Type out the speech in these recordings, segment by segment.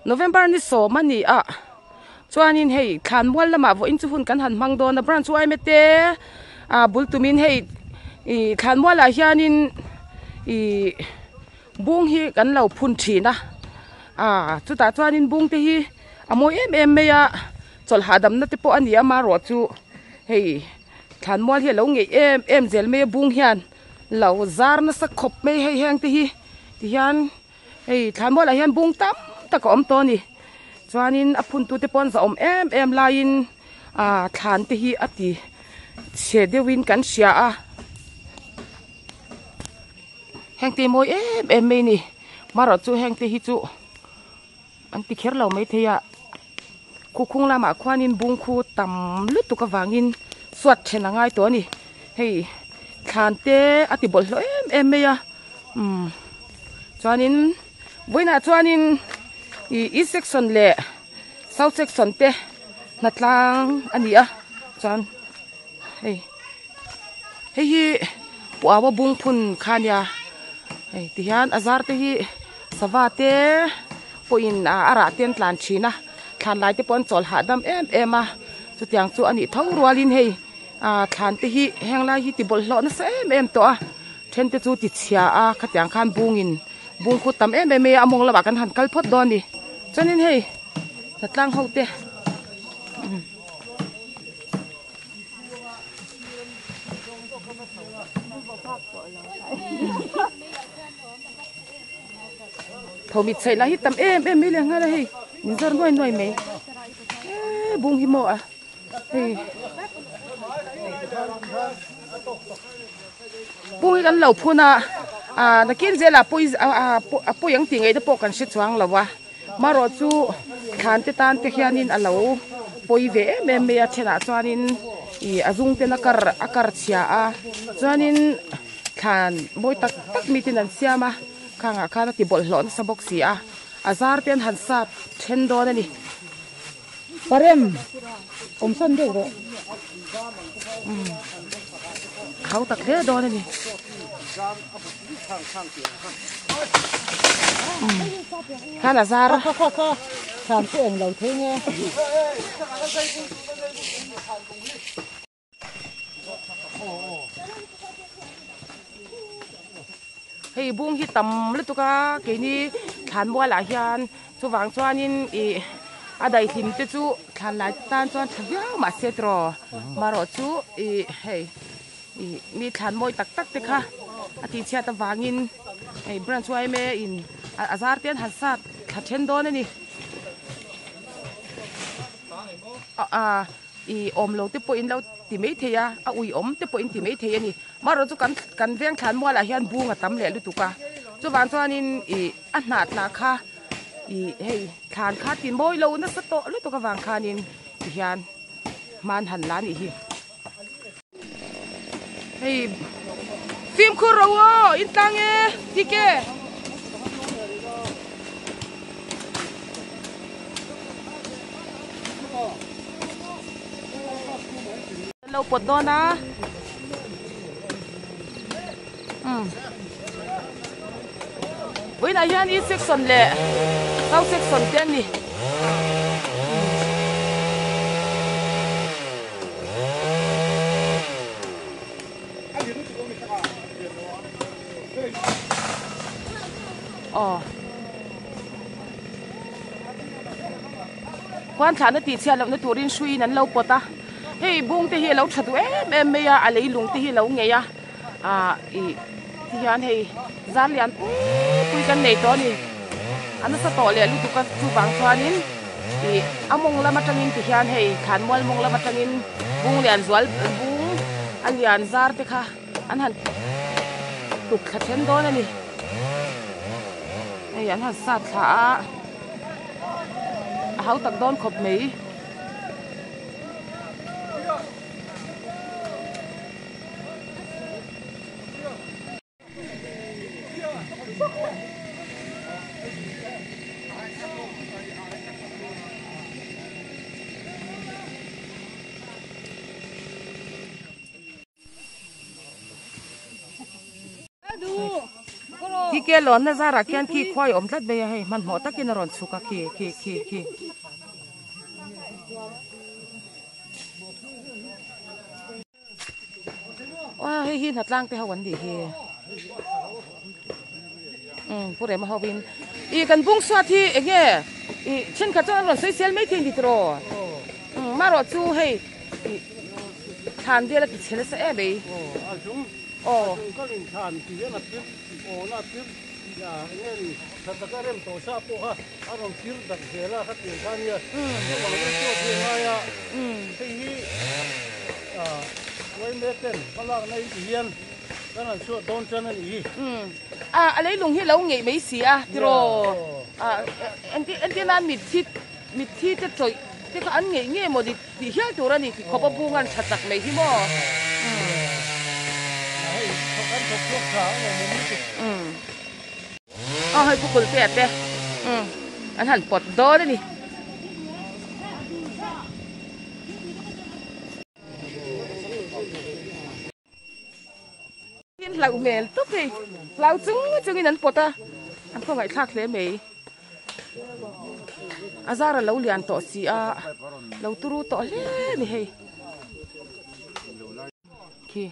November ni sawm a ni a chuanin hei thlanmual lamah vawiin chu hun kan han hmang dawn a branch yma te ah bul tumin hei ih thlanmualah hianin ih bung hi kan lo phun thin a ah chutah chuanin bung te hi a mawi em em mai a chawlh hahdamna te pawh a ni a amaherawh chu hei thlanmual hi a lo ngeih em em zel mai a bung hian lo zar nasa khawp mai hei heng te hi tihian Hei thlanmualah hian bung tam tak a awm tawh a ni. Chuanin a phuntute pawh an zahawm em em laiin ah thlan te hi a ti chhe deuhin kan hria a. Heng te hi mawi em em mai a ni. Marawh chu heng te hi chu an ti kher lo maithei a. Khukhung lamah khuanin bung khu tam lutuk avangin suat then a ngai tawh a ni. Hei thlan te a ti bawlhhlawh em em mai a. Umm chuanin vawiinah chuanin ih east section leh south section te hnatlang a ni a chuan hei hei hi puaua bung phun kha a nia hei tihian a zar te hi sava te pawhin ah a rah te an tlan thin a thlan lai te pawh an chawl hahdam em em a chutiang chu a nih tho rualin hei. Ah thlan te hi heng lai hi ti bawlhhlawh nasa em em tawh a then te chu ti chhia a khatiang khan bungin bung khu tam em em mai a a mawng lamah kan han kal phawt dawn a ni chuanin hei hnatlang ho te tho mit chheih lah hi tam em em mai leh nghal a hei min zawr nuai nuai mai eee bung hi maw a. Hei pung hi kan lo phun a ah nakin zelah pawi ah a pawi ang tih ngaih te pawh kan hre chuang lo a marawh chu thlan te tan te hianin a lo pawi ve em em mai a thenah chuanin ih a zung ten a kar a kar chhia a chuanin thlan mawi tak tak miten an siam a khangah khan a ti bawlhhlawh nasa bawk si a a zar te an han sap then dawn a ni. Parem awm sawn deuh rawh. Umm hau tak hle dawn a ni. Umm khan a zar a. Kha kha kha thlan chu eng lo thei nge. Hei bung hi tam lutuk a keini thlanmualah hian chuvang chuanin ih a daihlim te chu thlan lai tan chuan tha viau mahse tiraw marawh chu ih hei ih mi thlan mawi tak tak te kha a tihchhiat avangin hei branch yma in a zar te an han sat thla then dawn a ni ah. Ih awm lo te pawh in lo ti mai thei a, a ui awm te pawh in ti mai thei a ni. Marawh chu kan kan veng thlan mualah hian bung a tam leh lutuk a, chuvang chuanin ih a hnah tlah kha ih hei thlan kha ti mawi lo nasa tawh lutuk avang khanin tihian hman han la a nih hi. Hei fimkhur ro aw in tlang e tike. Lo pawt dawn a. Um. Vawiinah hian E section leh South section te an ni. Aw. Khuan thlahna tih chhiat lohna turin hruiin an lo pawt a. Hei bung te hi a lo tha duh em em mai a, a leilung te hi a lo ngei a. Ah ih ti hian hei zar lian pui pui kan nei tawh a ni. A nasa tawh leh lutuk a chuvang chuanin ih a mawng lam atangin ti hian hei thlan mual mawng lam atangin bung lian zual bung a lian zar te kha an han tuk thla then dawn a ni. Hei an han sat thla a a hau tak dawn khawp mai. Khi ke lawnna zarah khian khi khuai awm tlat mai a hei hmanhmawh takin a rawn chhuk a khi khi khi khi. Aw hei hi hnatlang te ho an nih hi umm pu Rema ho in ih kan bung suat hi eng nge ih thenkhat chuan an rawn sawi sel mai thei a ni tiraw umm marawh chu hei ih thlan vel a ti chhe nasa em mai aw. A leilung hi lo ngeih mai si a tiraw entir nan mitthi mitthi te chawih te kha an ngeih nge maw tih hial tur a ni ti khawp a bung an tha chak mai hi maw. Aw hei pu Kultea te an han pawt dawn a ni. In hlauh hmel tawp hei hlau chung chungin an pawt a an khawngaih thlak hle mai. A zar a lo lian tawh si a lo turu tawh hle a ni hei. Khi.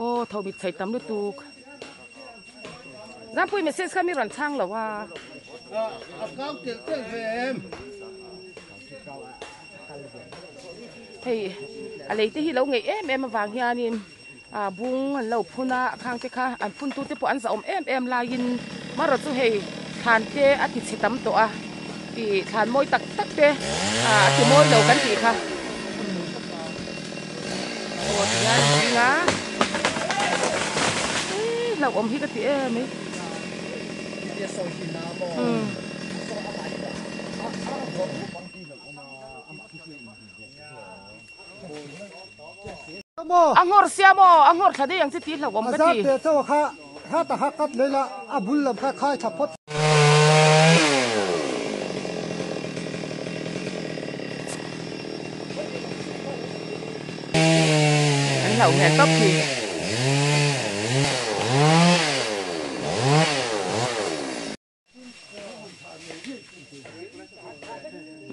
Aw tho mit chhei tam lutuk. Zampui message kha mi rawn chhang lo a. A kau telh telh ve em? Hei a lei te hi lo ngeih em em avang hianin a bung an lo phun a khang te kha an phun tu te pawh an zahawm em em laiin marawh chu hei thlan te a ti chhe tam tawh a ih thlan mawi tak tak te a ti mawi lo kan tih kha aw ti hian an ding a eii hlauhawm hi ka ti em mai umm. A nghawr sia maw? A nghawr thla daih ang che tih hlauhawm ka ti. A zar teh chauh kha heta kha cut leh la, a bul lam kha khai tha phawt. An hlauh hmel tawp khi.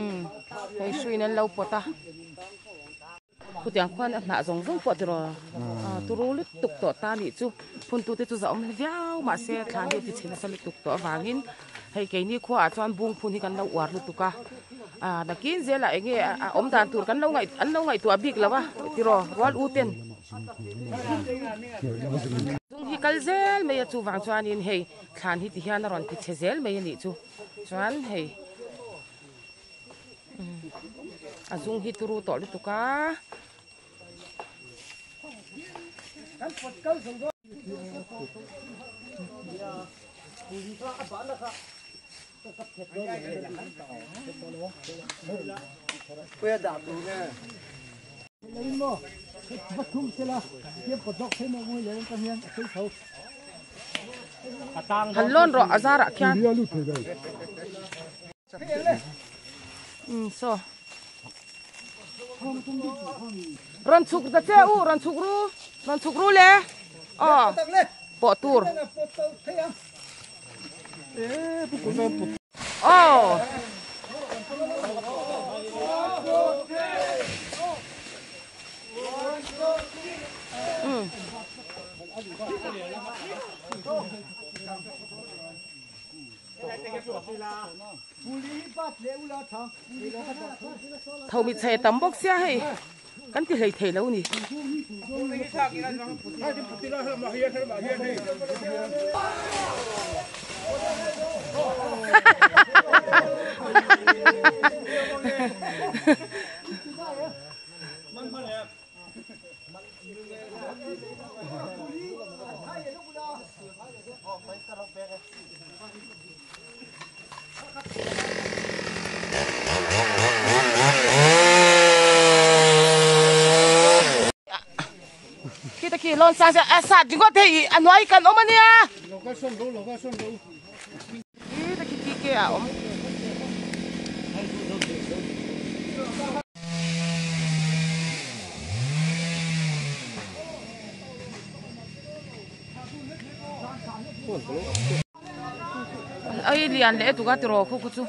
Umm hei hruiin an lo pawt a khutiang khuan a hnah zawng zawng pawh tiraw turu lutuk tawh ta nih chu phuntu te chu zahawm viau mahse thlan hi a ti chhe nasa lutuk tawh avangin hei keini khuaah chuan bung phun hi kan lo uar lutuk a ah nakin zelah eng nge a awm dan tur kan lo ngaih an lo ngaihtuah bik lo a tiraw rual u ten. Chung hi kal zel mai a chuvang chuanin hei thlan hi ti hian a rawn ti chhe zel mai a nih chu chuan hei a zung hi turu tawh lutuk a. Han lawn rawh a zarah khian umm saw rawn chhuk ta che u rawn chhuk ru rawn chhuk ru le aw pawh tur. Aw. Um. Tho mi chhe tam bawk sia hei kan ti hlei thei lo ni. Khi ta khi lon sang a sat ringawt hei a hnuai kan awm ania. Khi ta khi khi ke a awm. Ai lian leh tuk a tiraw khu khu chu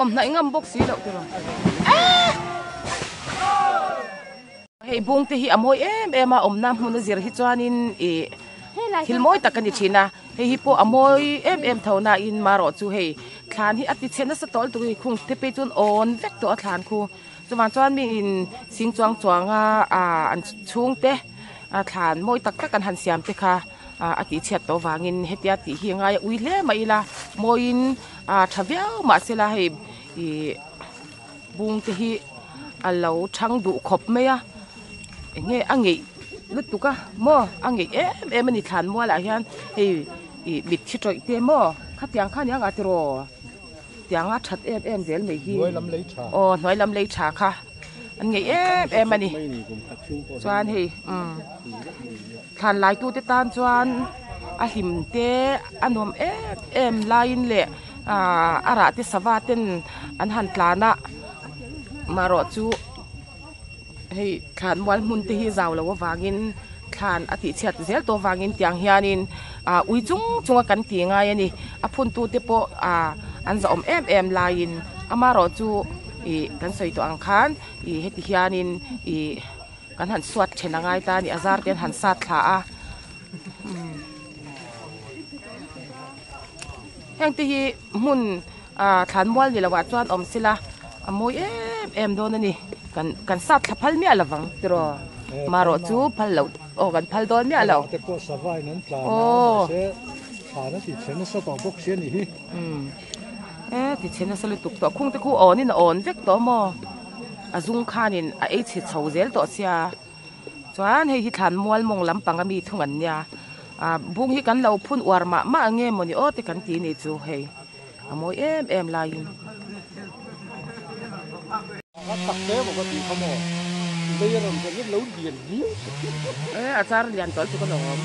awm hnaih ngam bawk si loh tiraw. Hei bung te hi a mawi em em a awmna hmun a zir hi chuanin ih thil mawi tak a ni thin a hei hi pawh a mawi em em tho nain marawh chu hei thlan hi a ti chhe nasa tawh lutuk a ni khung te phei chuan awn vek tawh a thlan khu chuvang chuan mi in sing chuang chuang a ah an chhung te a thlan mawi tak tak an han siam te kha ah a tih chhiat tawh vangin hetia tih hi a ngai a ui hle mai ila mawiin ah tha viau mahsela hei ih. Bung te hi a lo thang duh khawp mai a eng nge a ngeih lutuk a maw a ngeih em em a ni thlan mual ah hian hei ih mitthi tawih te maw khatiang kha aniang ah tiraw tiang a that em em zel mai hi aw hnuai lam lei tha kha an ngeih em em a ni chuan hei umm thlan lai tu te tan chuan a hlim te a nuam em em laiin leh. Ahh a rah te sava ten an han tlan a marawh chu hei thlan mual hmun te hi zau loh avangin thlan a tih chhiat zel tawh avangin tiang hianin ah ui chung chung a kan ti ngai a ni a phun tu te pawh ah an zahawm em em laiin amarawh chu ih kan sawi tawh ang khan ih heti hianin ih kan han suat then a ngai ta a ni a zar te an han sat thla a. Heng te hi hmun ah thlan mual ni loh ah chuan awm sela a mawi em em dawn a ni kan kan sat thla phal miah lovang tiraw marawh chu phal loh aw kan phal dawn miah lo aw umm e ti chhe nasa lutuk tawh khung te khu awn in a awn vek tawh maw a zung khanin a ei chhe chho zel tawh sia. Chuan hei hi thlan mual mawng lampang ami thung an nia ah bung hi kan lo phun uar mah mah ang nge mawni aw te kan ti ni chu hei a mawi em em laiin. E a char lian tawlh chu ka lo awm.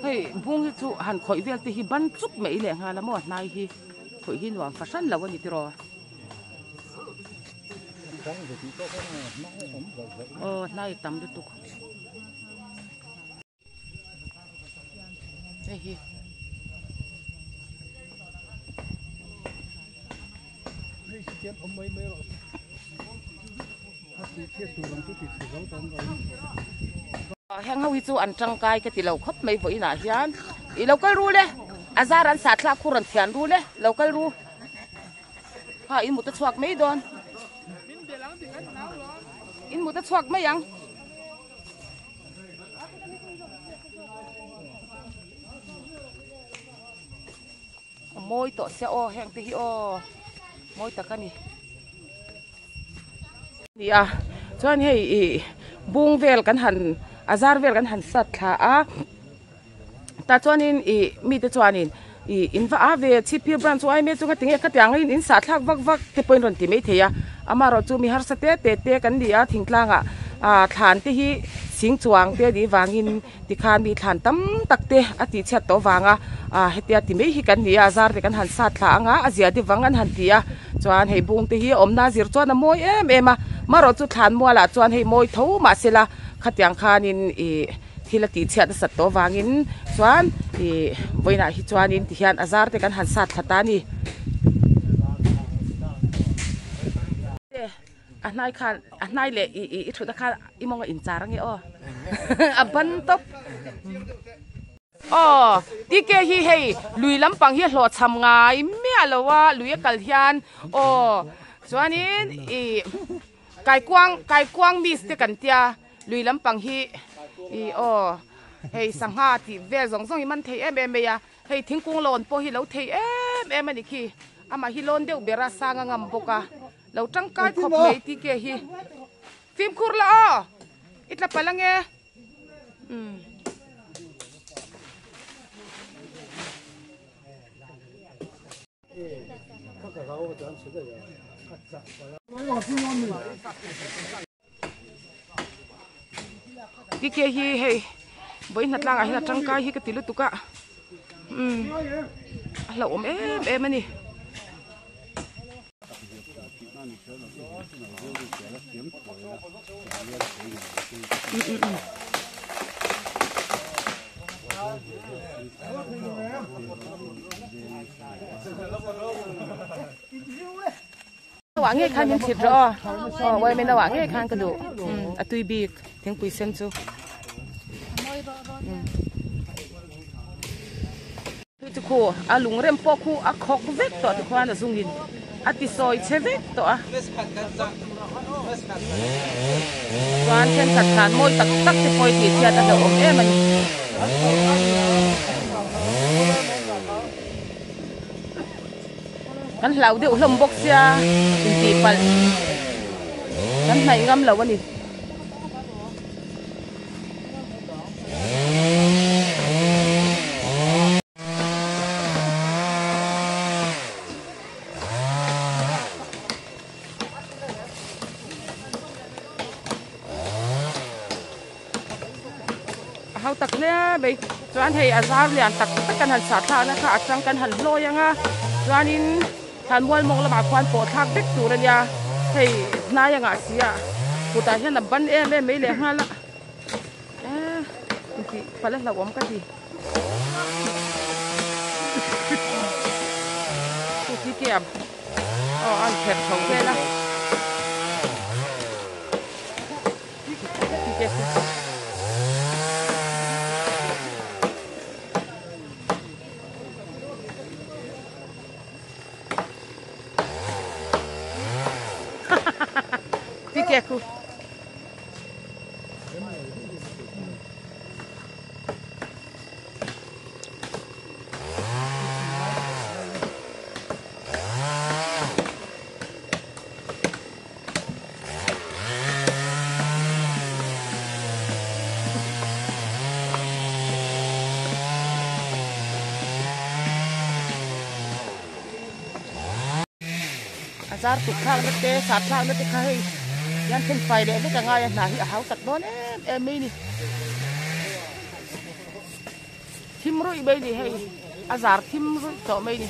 Hei bung hi chu han khawih vel te hi ban chup mai leh nghal a maw hnai hi khawih hi nuam fahran lo a ni tiraw. Aw hnai tam lutuk hei hi. Heng ho hi chu an tangkai ka ti lo khawp mai vawiinah hian ih lo kal ru le a zar an sah thlak khu rawn thian ru le lo kal ru ha in mut a chhuak mai dawn in mut a chhuak mai ang. A mawi tawh sia aw heng te hi aw mawi tak a ni. Ni a chuan hei ih bung vel kan han a zar vel kan han sat thla a tah chuanin ih mite chuanin ih in va a ve chhipphir branch chu aime chu ngatinge khatiang in in sah thlak vak vak te pawhin rawn ti mai thei a amaherawh chu mi harsa te te te kan ni a thingtlangah ah thlan te hi sing chuang te a nih vangin. Tikhan mi thlan tam tak te a tih chhiat tawh vanga ah hetia ti mai hi kan ni a, a zar te kan han sat thla anga a zia deuh vang an han ti a, chuan hei bung te hi a awmna zir chuan a mawi em em a, marawh chu thlan mualah chuan hei mawi tho mahsela khatiang khanin ih thil a tih chhiat nasat tawh vangin chuan ih vawiinah hi chuanin tihian a zar te kan han sat thla ta a ni. A hnai khan a hnai leh i i thutna khan i mawng a inchar ange aw a ban tawp aw tk hi hei lui lampang hi a hlawhchham ngai miah lo a lui a kal hian aw chuanin i kaikuang kaikuang miss te kan tia lui lampang hi i aw hei sangha tih vel zawng zawng hi man thei em em mai a hei thingkung lawn pawh hi lo thei em em a ni khi amah hi lawn deuh ber a sang a ngam bawk a. Lo tangkai khawp mai tih ke hi. Fimkhur la aw. I tla palh ange. Umm. Tike hi hei vawiin tlangah hian a tangkai hi ka ti lutuk a umm a hlauhawm em em a ni. Wah nge khan min thlit rawh aw aw yma nauah ngei khan ka duh a tui bik thingpui sen chu hei chu khu a lung rem pawh khu a khawk vek tawh tikhuan a zungin a ti sawi chhe vek tawh a chuan thenkhat thlan mawi tak tak te pawh hi tih chhiat a hlauhawm em a ni. Kan hlau deuh hlawm bawk sia intih palh kan hnaih ngam lo a ni. A hau tak hle mai chuan hei a zar lian tak tak kan han sah thlakna kha a chang kan han hlawi ang a chuanin thlan mual mawng lamah khuan pawh thlak vek tur a nia hei hnai angah si a kutah hian a ban em em mai leh nghal a eee intih palh a hlauhawm ka ti aw a inpherh chho vel a. Tike khu. A zar tuk thlak na te sat thlak na te kha hei hian then fai leh vek a ngai a hna hi a hau tak dawn em em mai ni thim ruih mai ni hei a zar thim ruih tawh mai ni.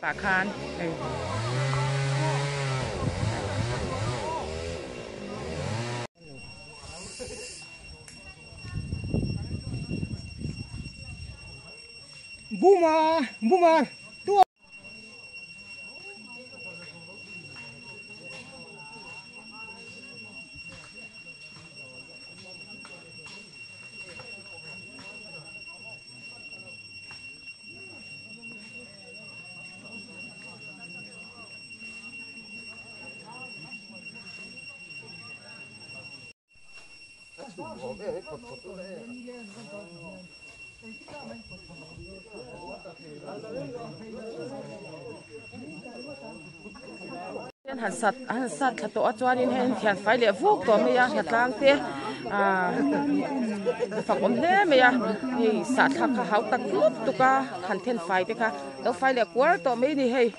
Tah khan hei Buma buma tu Han sat han sat thla tawh a chuanin hei an thian fai leh vuk tawh mai a hnatlang te ah fak awm hle mai a hei sahthlak kha hau tak lup tuk a han then fai te kha lo fai leh kuar tawh mai a ni hei.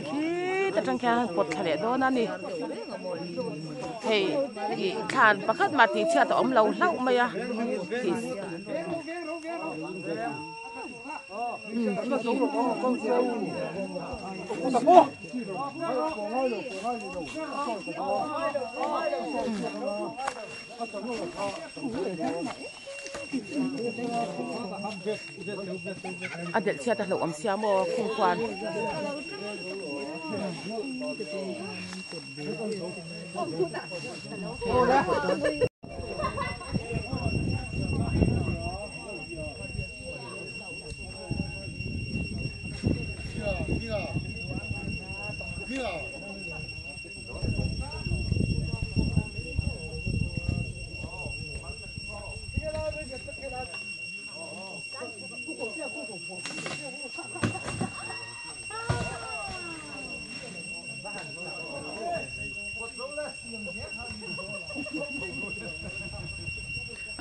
Khit atang khian an pawt thla leh dawn a ni hei ih thlan pakhat mah tih chhiat a awm lo hlauh mai a tih A delh chhiat a hlauh awm sia maw khum khuan.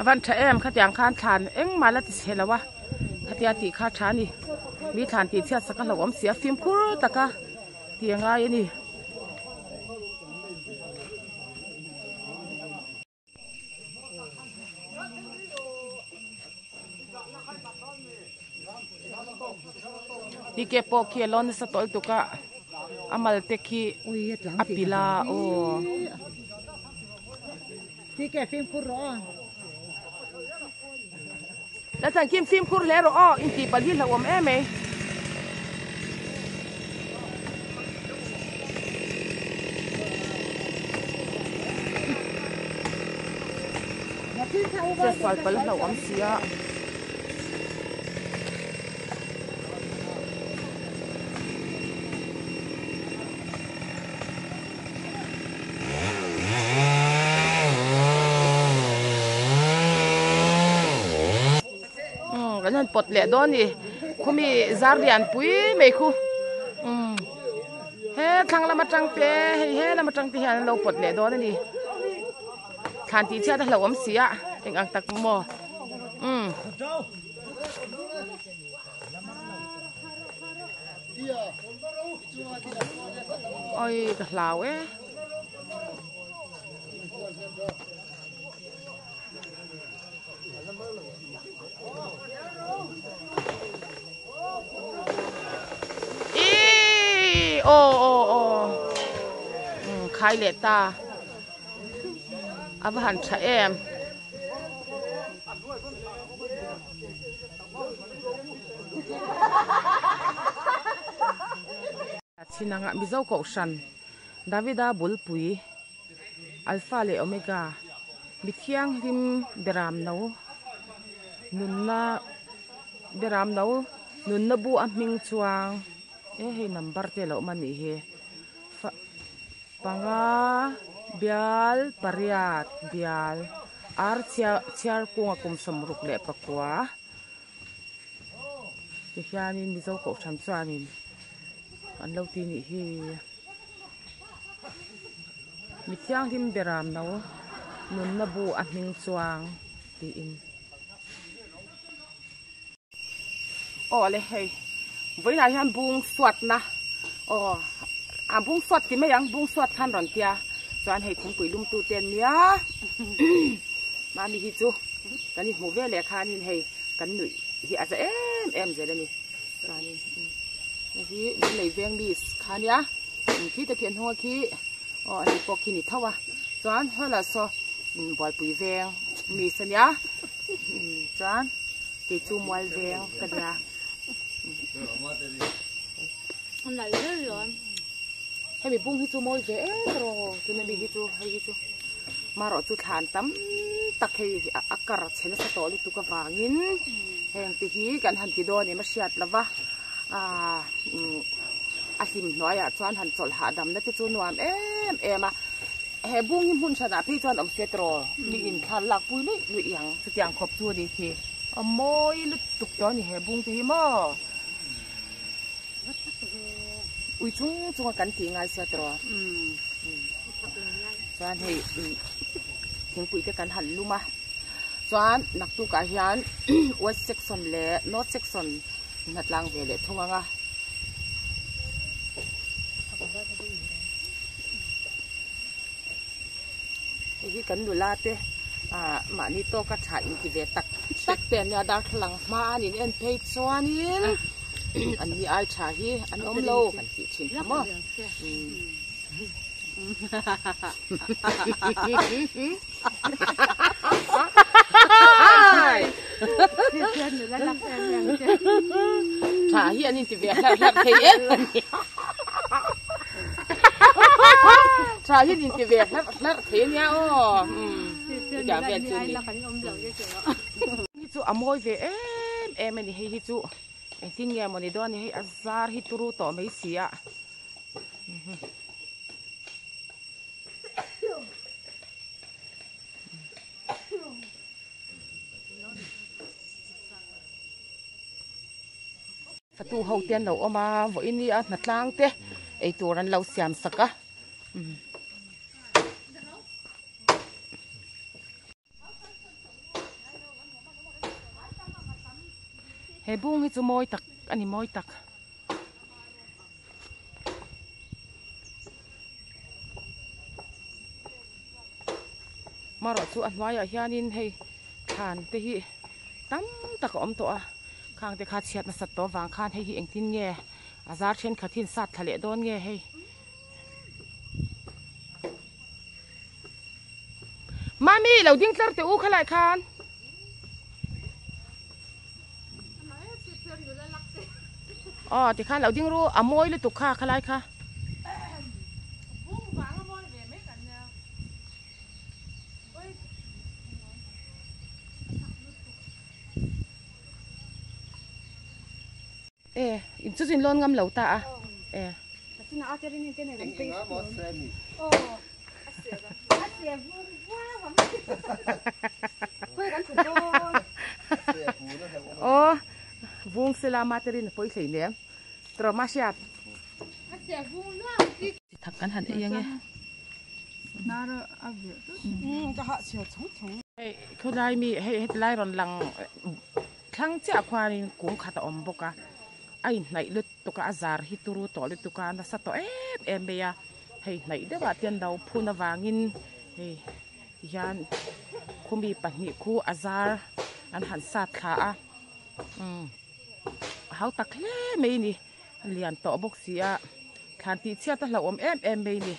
Avan tha em khatiang khan thlan engmah la ti chhe lo a khatia tih kha tha a ni mi thlan tih chhiat sak a hlauhawm si a fimkhur taka tih a ngai a ni. Tike pawh khi a lo nasa tawh lutuk a a mal te khi a pilh a aw. Tike fimkhur rawh aw. Lalthan Kim fimkhur hle rawh aw intih palh hi hlauhawm em mai. Chetsual palh a hlauhawm si a. Umm kan han pawt leh dawn a ni khumi zar lian pui mai khu umm he thlang lam atang te hei he lam atang te hian an lo pawt leh dawn a ni thlan tih chhiat a hlauhawm si a eng ang tak maw umm. Oi ka hlau e. Ih aw aw aw umm khai leh ta a va han tha em. Chhinangah Mizo Kohhran Davida Bulpui Alpha leh Omega mi thianghlim beram no nunna beram no nunna bu a hming chuang e hei number te a lo awm a nih hi Panga bial pariat bial ar chhiar kunga kum 69 tihianin Mizo Kohhran chuanin an lo ti nih hi mi thianghlim beram no nunna bu a hming chuang tiin. Aw le hei vawiinah hian bung suatna aw a bung suat ti mai ang bung suat khan rawn tia chuan hei thingpui lum tu te an nia mahni hi chu kan inhmuh ve leh khanin hei kan nuih hi a za em em zel a ni chuanin hei hi min lei veng mi kha nia khi te khi an hnung a khi aw ani pawh khi ni tho a chuan helai saw bualpui veng mi a nia chuan. Kei chu mual veng ka nia. Hemi bung hi chu mawi ve em rawh tuna mi hi chu hei hi chu marawh chu thlan tam tak hei a kar chhe nasa tawh lutuk avangin heng te hi kan han ti dawn em a hriat lova ah a hlim hnuaiah chuan han chawlh hahdamna te chu nuam em em a. He bung hi hmun hranah phei chuan awm se tawh mi in thla lak pui luih luih ang chutiang khawp chu a ni khi a mawi lutuk tawh a ni he bung te hi maw ui chung chung a kan tih ngai sia tawh chuan hei thingpui te kan han lum a chuan naktuk ah hian west section leh north section hnatlang ve leh thung ang a. Hei hi kan nula te ah mahni tawka tha inti ve tak tak te ania darthlalang hma an in en phei chuanin an ni ai tha hi an awm lo kan tih thin kha maw. Tha hi an inti ve hlarh hlarh thei em a ni. Tha hi an inti ve hlarh hlarh thei a nia aw. Chutiang vel chu a ni. Hi chu a mawi ve em em a ni hei hi chu engtin nge mawni dawn a ni hei a zar hi turu tawh mai si a. Fatu ho te an lo awm a vawiin hi a hnatlang te eitur an lo siam sak a. He bung hi chu mawi tak a ni mawi tak. Marawh chu a hnuaiah hianin hei thlan te hi tam tak a awm tawh a khang te kha chhiat nasat tawh avang khan hei hi engtin nge a zar thenkhat hi an sat thla leh dawn nge hei. Mami lo ding tlar teh u khalai khan. Aw tikhan lo ding ru a mawi lutuk kha khalai kha. E in chu chu in lawn ngam lo ta a e. Aw vung sela mate rin a pawi hlei nem tawh ma hriat. Thak kan han ei ange. Hei khawlai mi hei hetilai rawn lang thlang chiah khuanin kung khat a awm bawk a a inhnaih lut. Tuka a zar hi turu tawh lutuk a nasa tawh em em mai a hei hnaih deuh ah te an lo phun avangin hei tihian khumi pahnih khu a zar an han sat thla a umm a hau tak hle mai a ni a lian tawh bawk si a thlan tih chhiat a hlauhawm em em mai a ni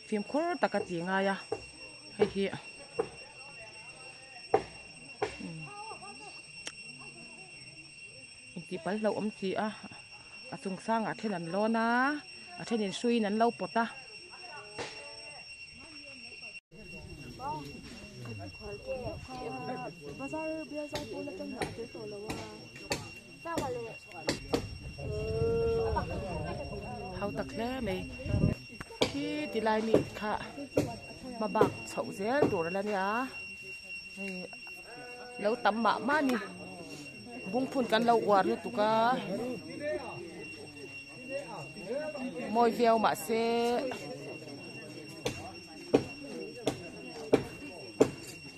fimkhur tak a ti ngai a hei hi. Intih pal hlauh awm si a, a chung sangah then an lawn a, a thenin hruiin an lo pawt a. Hau tak hle mai khi ti lai mi kha hma bak chhoh zel tur a la nia. Hei lo tam mah mah a ni bungphun kan lo uar lutuk a mawi viau mahse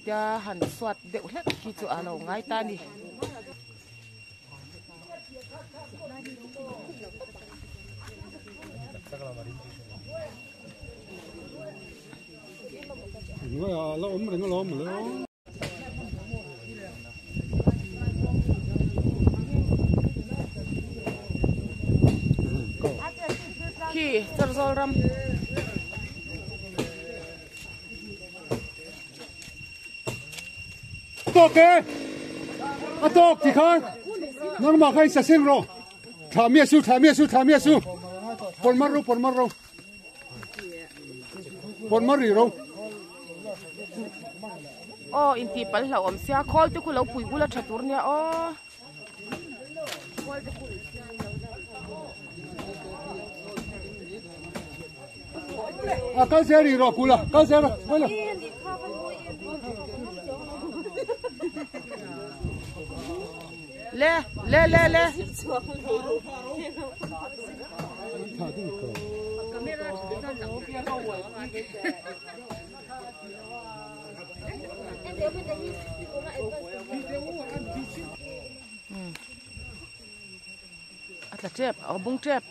tia han suat deuh hlek khi chu a lo ngai ta a ni. Khi Chawrzawl ram. Tawk e! A tawk ti khan nangmah kha in sa seng rawh. Thlah miah su, thlah miah su, thlah miah su. Pawn mar ro, pawn mar ro. Pawn mar ri ro. Aw in tih pal hlauh awm sia khawl te khu lo pui ula tha tur nia aw. A kal zel ri rawh kula kal zel rawh kula. Le le le le. A tla tep a bung tep.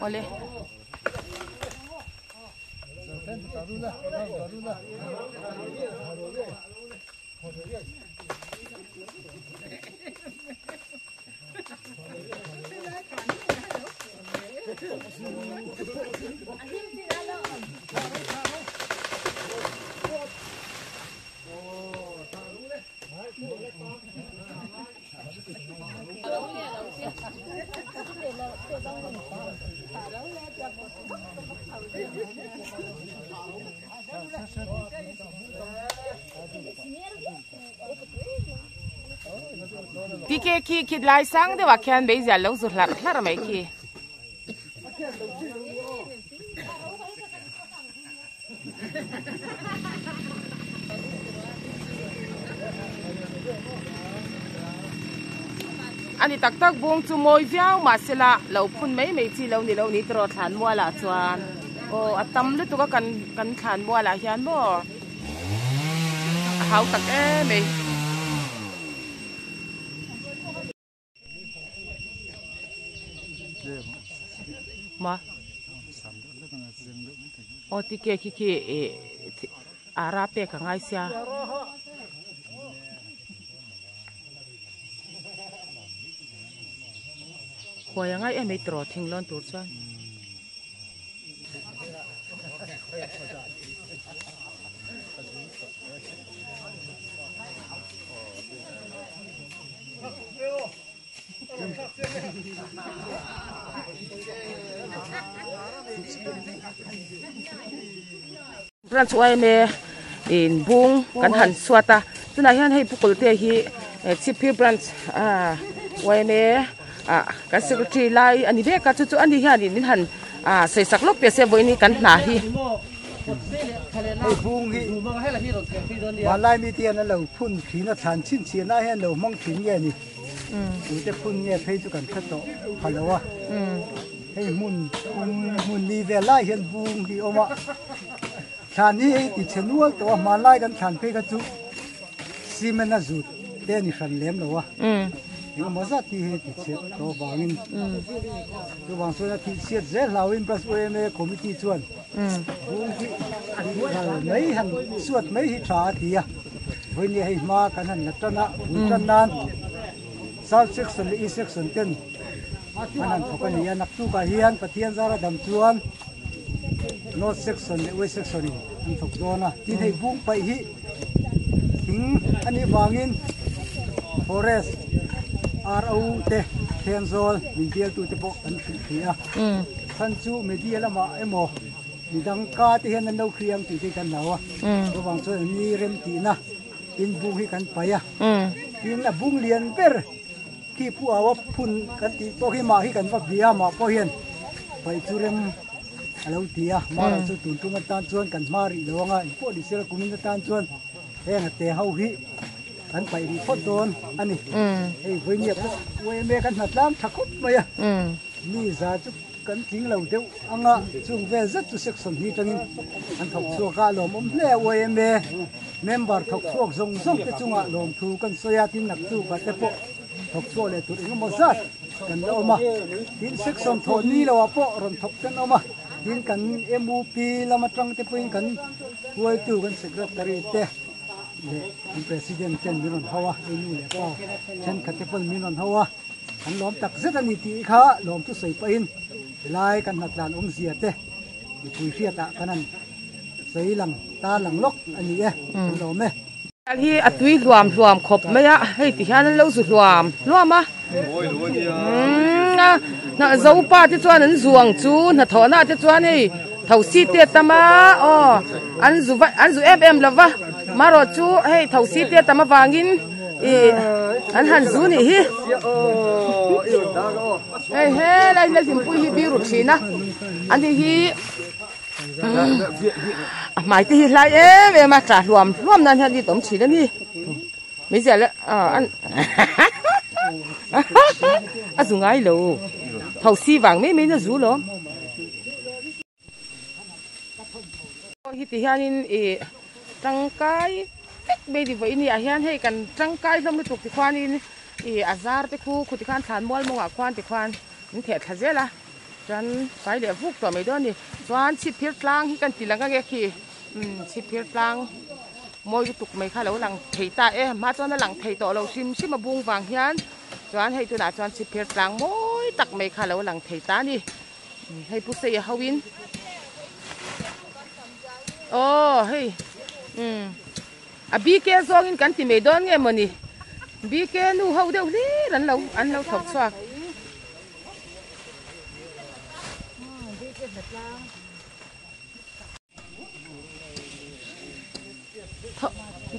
Awle. Tike khi khit lai sang deuh ah khian meizial lo zu hlarh hlarh mai khi. Ani tak tak bung chu mawi viau mahsela lo phun mai mai chi lo ni lo ni tiraw thlan mual ah chuan. Aw a tam lutuk a kan kan thlan mual ah hian maw a hau tak em mai. Ma aw tike khi khi ih ara pek a ngai sia. Huai a ngai em mai tiraw thing lawn tur chuan. Branch yma in bung kan han chhuat a tunah hian hei pu kawltea hi chhipphir branch ah yma ah kan secretary lai a ni vek a chu chu ani hianin min han ah sawi sak lawk teh se vawiin hi kan hna hi. Hei bung hi vanlai mite hian an lo phun thin a thlan chhinchhiah na hian lo hmang thin nge ni tute phun nge phei chu kan hre tawh pha lo a hei hmun hmun li vel lai hian bung hi a awm a thlan hi hei ti chhe nual tawh a hmanlai kan thlan phei kha chu cement a zut te a ni hran lem lo a engemaw zat hi hei ti chhe tawh avangin chuvang chuan a thih chhiat zel hlauhin Branch yma committee chuan bung hi ral mai han suat mai hi tha a ti a vawinia hei hma kan han la tan a bul tan nan South section leh East section ten an han thawk a ni a naktukah hian Pathian zara dam chuan North section leh West section in an thawk dawn a tin hei bung paih hi thing a nih vangin forest RO te Thenzawl min bialtu te pawh an hrilh hrih a chhan chu media lamah emaw midang ka te hian an lo hria ang tih te hi kan hlau a chuvang chuan an ni rem tihna tin bung hi kan paih a tin a bung lian ber khi pu au a phun kan tih pawh hi mah hi kan va bia a mah pawh hian paih chu rem a lo ti a mara chu tun tum atan chuan kan hma rih lo anga engpawh ni sela kumin atan chuan heng a te ho hi kan paih rih phawt dawn a ni hei vawinia pawh uaime kan hna tlang tha khawp mai a mi za chu Kan tling lo deuh anga chung vel zet chu section hi tangin an thawk chhuak a, lawmawm hle a yma member thawk chhuak zawng zawng te chungah lawmthu kan sawi a, tin naktukah te pawh thawk chhuak leh tur engemaw zat kan la awm a, tin section thawh ni loah pawh rawn thawk ten awm a, tin kan mup lam atang te pawhin kan huaitu kan secretary te leh kan president ten min rawn hau a, hei nu leh pa thenkhat te pawn min rawn hau a. An lawm tak zet a ni tih kha lawm chu sawi pahin helai kan hnatlan awmzia te mipui hriatah kan han sawi lang ta lang lawk a ni e, kan lawm e. Hi a tui hluam hluam khawp mai a, hei ti hian an lo zu hluam hluam a. Umm Zopa te chuan an zu ang chu hnathawhna te chuan hei thosi te a tam a aw an zu an zu em em lova marawh chu hei thosi te a tam avangin Ih an han zu nih hi hei helai la hlimpui hi biru thin a ani hi a hmai te hi hlai em em a tla hluam hluam nan hian it awm thin a ni meizial an a zu ngai lo thosi vang mai mai in a zu lawm. Hi ti hianin ih tangkai vek mai ni vawiin ah hian hei kan tangkai hlawm lutuk ti khuanin ih a zar te khu khuti khan thlan mual mawngah khuan ti khuan min theh thla zel a chuan fai leh vuk tawh mai dawn a ni chuan chhipphir tlang hi kan ti lang ange khi umm chhipphir tlang mawi lutuk mai kha lo lang thei ta e hma chuan a lang thei tawh lo hrim hrim a bung vang hian chuan hei tunah chuan chhipphir tlang mawi tak mai kha lo lang thei ta a ni. Hei pu sei a ho in aw hei umm a bk zawng in kan ti mai dawn nge mawni bk nu ho deuh hlir an lo an lo thawk chhuak.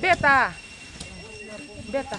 Beta beta.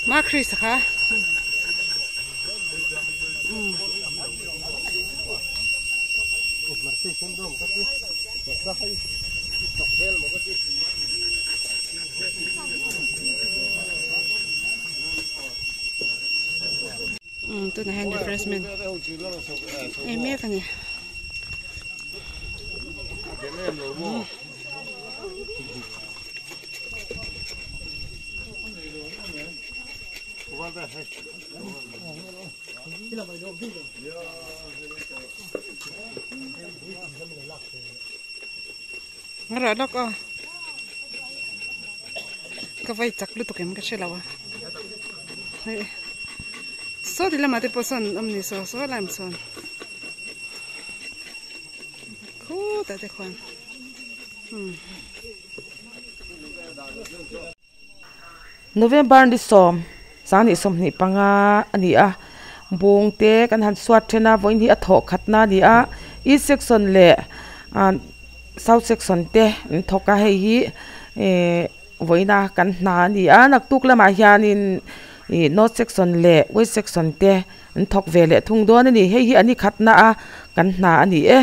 Ma Chris kha. Um tunah hian refreshment ei mek a ni. Ngarawh lawk aw ka vai chak lutuk em ka hre lo a hei saw ti lamah te pawh sawn an awm ni saw saw lai ah sawn khutah te khuan umm. November ni sawm sanghnih 25 a ni a bung te kan han suat then a vawiin hi a thawh khatna a ni a east section leh ah south section te an thawk a hei hi ehh vawiina kan hna a ni a naktuk lamah hianin ih north section leh west section te an thawk ve leh thung dawn a ni hei hi a ni khatna a kan hna a ni e.